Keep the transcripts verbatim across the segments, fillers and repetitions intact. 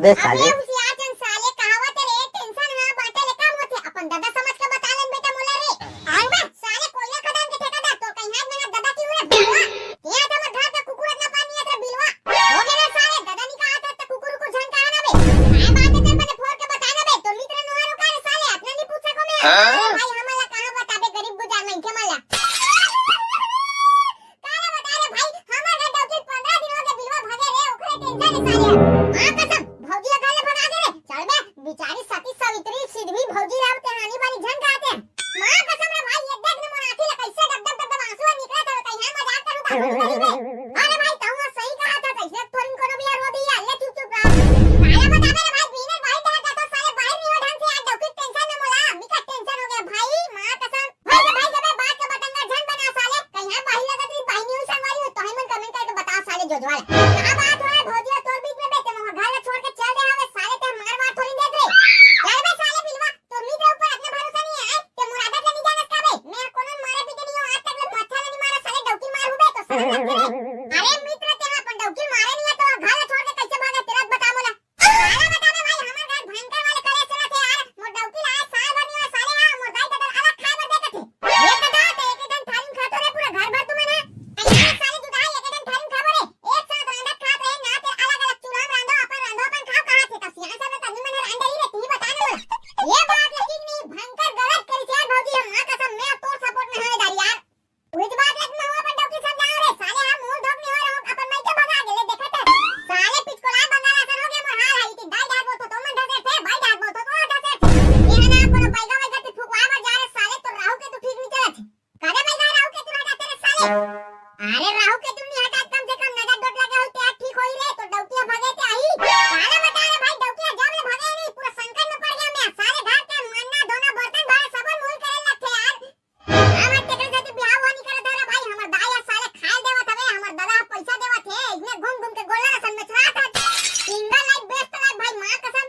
बे अब साले। ये हुसियार जन साले, कहावत रे, tension ह बांटे ले कम होथे। अपन ददा समझ के बता लेन बेटा मोला रे। आय बे साले, कोयला खदान के ठेकेदार, तोर कहीं हाथ में हाथ ददा क्यों रे बिलवा? यहाँ तो हमर घर का कुकुर अतना पानी अतरा बिलवा। हो गे रे साले, ददा नी कहा था तो कुकुर को झन कहा ना बे। काय बात है तेरे बने फोड़ के बता ना बे, तो मित्र नुहारो का रे साले, अतना नहीं पूछ सको मैं। हाँ? अरे भाई, हमन ला कहाँ बताबे गरीब गुजार मनखे मन ला। काला बता रे भाई, हमर घर डौकी पंद्रह दिन हो गए बिलवा भगे रे, ओकरे tension है साले। माँ कसम, भौजी ला घर ले भगा दे रे। चल बे, बिचारी सती सावित्री सिधवी भौजी ला ते हानि बानी झन गाते। माँ कसम रे भाई, ये देख न मोर आँखी ला कैसे डब डब डब डब आंसू निकलत हवे, कहीं मजाक करू का भौजी करी बे। अरे भाई, तहूँ सही कहा था, कैसे थोड़ी कोनो भी रो दिया, ले चुप चुप रह। काला बता रे भाई, बिना बाहर डहर जातो साले बाहर नहीं हो ढंग से, आज डौकी tension में मोला, मिका tension हो गया भाई, माँ कसम। भाई रे भाई, जब बात के बतंगा झन बना साले, कहीं बाही लगत रही, बाही नहीं हुई संगवारी हो, तो ही मन comment करके बता साले जोजवाल। का बात होए भौजी और तोर बीच में बे, ते मोर घर ला छोड़ के चल दे हवे साले, ते मार मार थोड़ी दे रे। चल बे साले बिलवा, तोर मित्र ऊपर अपना भरोसा नहीं है, ते मोर आदत ला नहीं जानस का बे? मैं कोनो मारे पीटे नहीं हूँ, आज तक ले मच्छा ला नहीं मारा साले, डौकी मार हूँ बे, तो समझ मत करे। अरे मित्र, ते अपन डौकी मारे नहीं है, तो घर ला छोड़ के कैसे भागे, तेरा बता मोला। साला बता बे भाई, हमर घर भयंकर वाले कलेश चलत हे यार। मोर डौकी ला आज साल भर नहीं होय साले हा, मोर दाई ददा अलग खाए बर दे कथे। ये ददा, ते एक एक ठन थाली में खातो रे, पूरा घर भर तुमन हा। अरे साले जुदाई, एक एक ठन थाली में खाबो रे। एक साथ रांधत खात रहे ना, ते अलग-अलग चूल्हा में रांधो, अपन रांधो, अपन खाओ, कहा थे? तब सियान साहब ने तन्नी मन रांध रही रे, तू ही बता ना मोला। ये बात ला ठीक नहीं, भयंकर गलत करी यार भौजी, हम माँ कसम, मैं अब तोर support में हवे दारी यार। उहिच बात लग में हुआ अपन डौकी समझा रे, साले हा मुंह धोक नहीं हो रहा, अपन मई के भगा गेले, देखत है। साले पिचकोला बंगाल असन हो गया मोर हाल, हाई की दाई डाल बोलतो तो मन धसे थे, भाई डाल बोलतो तो धसे थे। ये है ना, कोनो बैगा वैगा ते फुकवा बर जा रे, साले तो राहु केतु ठीक नहीं चलत। कदे बैगा राहु केतु हटा तेरे साले। अरे राहु केतु नहीं हटा, कम से कम नजर डोट लगे होते हैं, ठीक होई रे, तो डौकिया भगे ते आई। साला बता रे भाई, डौकिया जब ले भगे नहीं, पूरा संकट में पड़ गया मैं, साले घर के मांजना, धोना, बर्तन, भाड़ा सब मुल करे लगते यार। हमर तेकर सेती बिहाव हो नी करत हवे भाई, हमर दाई ह साले खाए देवत हवे, हमर ददा ह पइसा देवत हे, इसने घूम घूम के गोल्लर असन में चुरात हवे। Single life best life भाई, माँ कसम।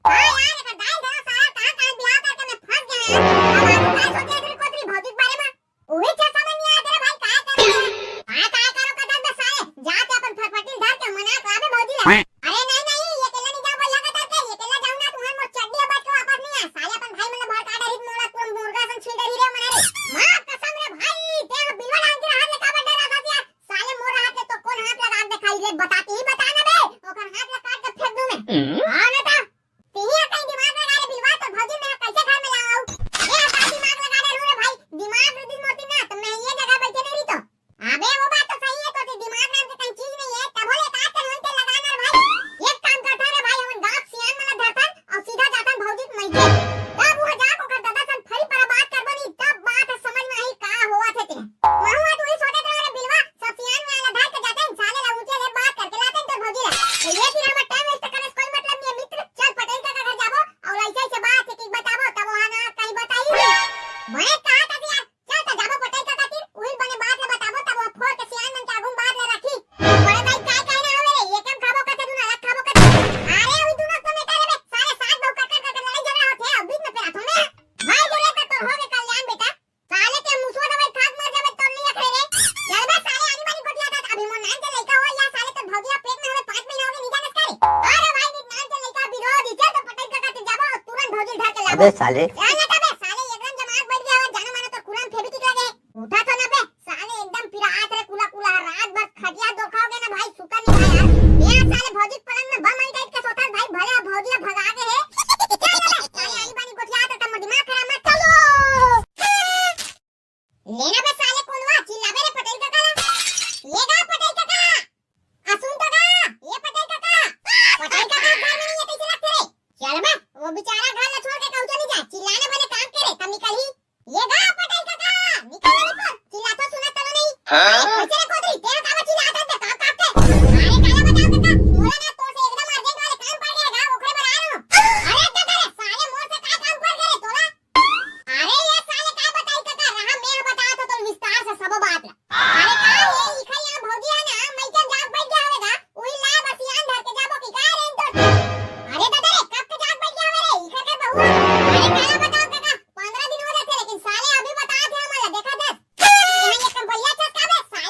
हाँ यार, एकर दाई ददा साला कहाँ कहाँ बिहाव करके मैं फंस गया यार। अब आगू का सोचे रे कोतरी भौजी के बारे में? उही चीज समझ नहीं आत रे भाई, का करे? हाँ, का करो कदम बे साले, जाके अपन फटफटी धर के मना के लाबे भौजी ला। अरे नहीं, नहीं, ये अकेला नहीं जाओ भैया का डर के, ये अकेला जाऊँ ना, तुम्हारे मोर चड्डी बात के वापस नहीं आए। साले अपन भाई मतलब भर काट रही, मोला तुम मुर्गा सन छील रही रे मना रे। माँ कसम रे भाई, ते बिलवा डाल के हाथ ले का बंडा रहा था यार। साले मोर हाथ ले तो कौन हाथ लगा के दिखाई रे, बताती ही बता ना बे, ओकर हाथ लगा काट के फेंक दूं मैं। हाँ ना था। तिही ह कहीं दिमाग लगा ले बिलवा, तो भौजी मैं कैसे घर में लाऊं? ये ह का दिमाग लगा ले रे भाई, दिमाग रही मोती ना, तो मैं ये जगह बैठे नहीं रही तो। अबे वो बात तो सही है, तो दिमाग नाम के कहीं चीज नहीं है, तब बोले का कानून के लगा ना रे भाई। एक काम करता रे भाई, हमन गांव सियान मन धरतन और सीधा जातन भौजी के मइके। तब वो जाके ओकर ददा सन फरी पर बात करबो नी, तब बात समझ में आई का होवत हे ते। महू ह तो वही सोचत रहे रे बिलवा, सब सियान में आला धर के जाते हैं, साले ला ऊंचे ले बात करके लाते हैं तोर भौजी ला। तो ये फिर हमर time waste करे से कोई मतलब नहीं है मित्र, चल पटेल का घर जाबो और ऐसे ऐसे बात है कि बताबो, तब वहाँ ना कहीं बताई नहीं। मैं कहा था कि यार, चल तो जाबो पटेल का खातिर, उही बने बात ला बताबो, तब वो फोड़ के सियान मन के आगू में बात ला रखी। बड़े भाई काय कहना हवे रे, ये क्या खाबो कथे, तू ना अलग खाबो कथे। अरे उही दोनों तो बेटा रे बे, सारे सास बहू कर कर कर लड़ाई झगड़ा होते हैं, बीच में फिर हाथों में। भाई बोले तो तोर हो गए कल्याण बेटा, साले के मुसवा दवाई खा के मर जाबे, तोर नहीं रखे रे। चल बे साले, आनी बानी गोठिया था, अभी मोर नान के लइका हो या साले, तोर भौजी ला पेट में हवे, पाँच महीना हो गए, नहीं जानस का रे? अरे भाई, नहीं नान के लइका विरोधी, चल तो पटेल का खातिर जाबो और तुरंत भौजी धर के लाबो। अबे साले। चल ना बे साले, एकदम जमात बैठ गया हो, जानो मानो तो कुलम फेविक्विक लगे। उठा तो ना बे साले, एकदम पिरात रे कुला कुला, रात भर खटिया दोखा हो गया ना भाई, सुता नहीं भाई यार। ये साले भौजी के पलंग में बम आई टाइप के सोता है भाई, भले अब भौजी ला भगा के है। चल ना बे साले, आनी बानी गोठिया था, तब दिमाग खराब मत करो। लेना बे साले कोलवा, चिल्लाबे रे पटेल काका ला। ये गा पटेल काका। आ सुन तो गा, ये पटेल काका। पटेल काका घर में नहीं है, कैसे लगते रे? चल बे, वो बेचारा घर ला छोड़ के कहूँ चली जा, चिल्लाने बने काम के रे, तब निकल ही। ये गा पटेल काका, निकल ले निकल, चिल्ला तो सुना तो नहीं। हाँ? अरे कैसे रे कोतरी, तेरा काम चिल्ला था, काम काट के। अरे काला बताओ काका, बोला ना तो से एकदम urgent वाले काम पड़ गया गा, ओकरे बर आ रहा हूँ। अरे दादा रे, साले मोर से का काम पड़ गया रे तोला? अरे ये साले काय बताई काका, रहा मैं ह बता तो तोर विस्तार से सबो बात ला। अरे का ये इखर यहाँ भौजी है ना, मैं क्या जाग बैठ गया होवेगा, उही ला बसियान धर के जाबो कि का रे तोर? अरे दादा रे, कब के जाग बैठ गया होवे रे, इखर के बहू? अरे काला बताओ काका, पंद्रह दिन हो जाते लेकिन साले अभी बता थे हमला, देखा दस। यहाँ ये कम बढ़िया चस्का बे, साले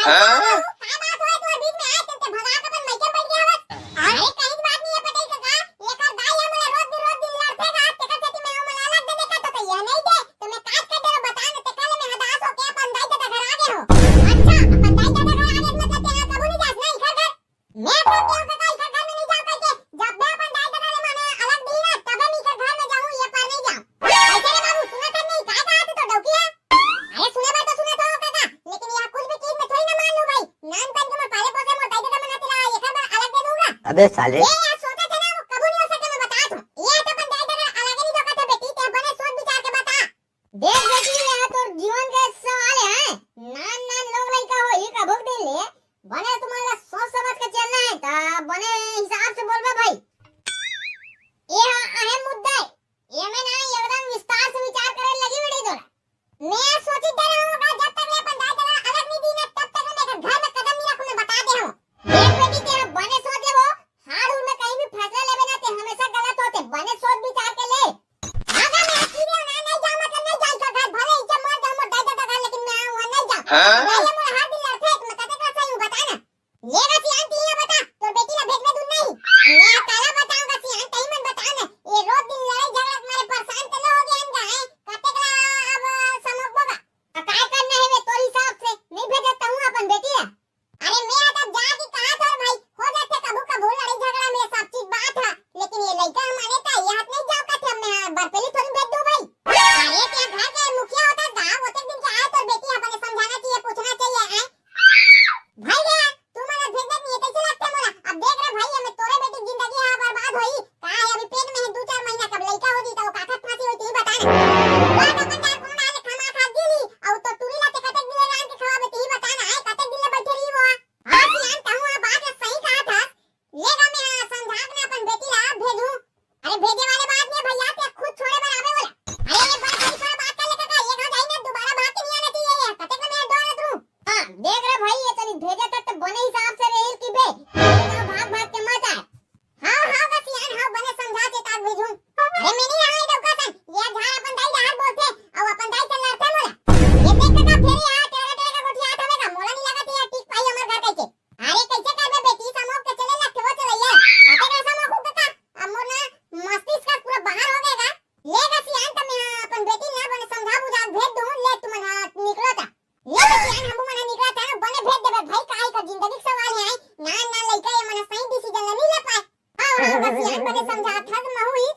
का बात होय तोर बीच में आय, तेन ते भगा के अपन मइके में बइठ गे हवस। अरे कहीं बात नहीं है पटेल काका, एकर दाई ह मोला रोज दिन, रोज दिन लड़थे गा, तेकर सेती मैं ओमन ला अलग दे देखत हों, त ये नहीं दे, त मैं काट काट डरो बता न, तेकर ले मैं हदास होके अपन दाई ददा घर आ गे हों। अच्छा, अपन दाई ददा घर आ गे मतलब तें कभू नहीं जास ना इखर घर? मैं तो केहू काका इखर घर में नहीं जांव कहिके, जब मैं अपन दाई ददा ले माने अलग दी ना, तबे मैं इखर घर में जाहूं, ये पार नहीं जांव। कैसे रे बाबू, सुनत हस नहीं, का कहा तू तो डौकी है? अरे सुने बर तो सुनत हों काका, लेकिन ये कुछ भी चीज में थोड़ी ना मान लूं भाई। नानपन के मैं पाले पोसे मोर दाई ददा मन आथे ला, एखर बर अलग दे दूंगा। अबे साले। ये यार सोचत हे ना, वो कभू नहीं हो सके, मैं बतात हों। ये तो अपन दाई ददा अलग नहीं दो कथे बेटी, तें बने सोच विचार के बता। देख बेटी, ये तोर जीवन के सवाल है। नान नान लोग लइका होही कभू दिन ले, बने तुमन ला सोच समझ के चलना है, त बने हिसाब से बोलबे भाई। ये हा अहम मुद्दा है, ये में ना एकदम विस्तार से विचार करे लगी बेटी तोला। मैं सोची दे रहा हूँ, अगर जब तक ले अपन दाई ददा अलग नहीं दी ना, तब तक ले मैं घर में कदम नहीं रखूं, मैं बता दे रहा हूँ। देख बेटी, तें बने सोच लेबो, हाल उल में कहीं भी फैसला लेबे ना, ते हमेशा गलत होते, बने सोच विचार के ले। अगर मैं अकेले ना नहीं जांव, मतलब नहीं जांव इखर घर, भले इज्जत मर जांव मोर दाई ददा घर, लेकिन मैं वहां नहीं जांव। हाँ? दाई मोर हर दिन लड़थे, मैं कते का सही हूँ, बता ना। ले गा सियान, तें ही बता, तोर बेटी ला भेजबे दूं नहीं? मैं काला बताऊंगा सियान, तहीं मन बता ना। ये रोज दिन लड़ाई झगड़ा के मारे परेशान तो न हो गए हम गा, हैं? कते का अब समझबो गा? अब काय करना है बे तोर हिसाब से, नहीं भेजत हूँ अपन बेटी ला। अरे मैं ह तब जाके कहा था भाई, हो जाथे कभू कभू लड़ाई झगड़ा में, सब चीज बात है, लेकिन ये लइका ह माने त ये हाथ नहीं जांव कथे, मैं बर्फेली थोड़ी भेज दूं भाई। अरे तें घर के मुखिया होथस गा, ओतेक दिन के आय तोर बेटी ह, बने समझाना चाहिए, पूछना चाहिए, आय। भाई रे, तू मन भेज दे नहीं, कैसे लगथे मोला? अब देख रे भाई, ये मैं तोरे बेटी जिंदगी ह बर्बाद होई, का है अभी पेट में है दू चार महीना, कब लइका हो जी त वो काखत फांसी होई, तें ही बता ना। वो तो अपन चार कौन आले खामा खा गिली, अउ तो टूरी ला ते कतेक दिन ले रांध के खवाबे, तें ही बता ना, आय कतेक दिन ले बैठे रही वो। हाँ सियान, तहूँ हा बात ला सही कहा था। ले गा मैं हा समझा के ना अपन बेटी ला भेजूं। अरे भेजे वाले बात नहीं भैया, ते खुद छोड़े बर आवे बोला। अरे ये बड़ा भारी सारा बात कर लेकर का, ये गाँव जाई ना, दोबारा भाग के नहीं आना चाहिए, ये कतेक में मैं डर रहूं। हाँ देख रे भाई, ये तनी भेजे तक तो बने हिसाब से रेहिल की बे, ये गाँव भाग भाग के मत आए। हाँ हाँ गा सियान, हाँ बने समझा चेता के भेजूं। अरे मैं नहीं आए डौका सन, ये झार अपन दाई डहार बोलथे, अउ अपन दाई से लड़थे मोला। ये देख का फेर यहाँ टेरा टेरा का गोठियात हवे गा, मोला नहीं लगत ये टिक पाई हमर घर कहिके। अरे कैसे करबे बेटी, समोक के चले लगथे वो चलैया। अते का समोक हो का? अब मोर ना मस्तिष्क पूरा बाहर हो गए गा। ले गा सियान, त मैं अपन बेटी ला बने समझा बुझा के भेज दूं, ले तुमन हा निकलो ता। ले गा सियान, हमू मन हा निकलत हन, बने भेज देबे भाई, काहे का जिंदगी के सवाल है, नान नान लइका ये मन सही डिसीजन ला नहीं ले पाए। हाँ हाँ गा सियान, बने समझात हस, महू ही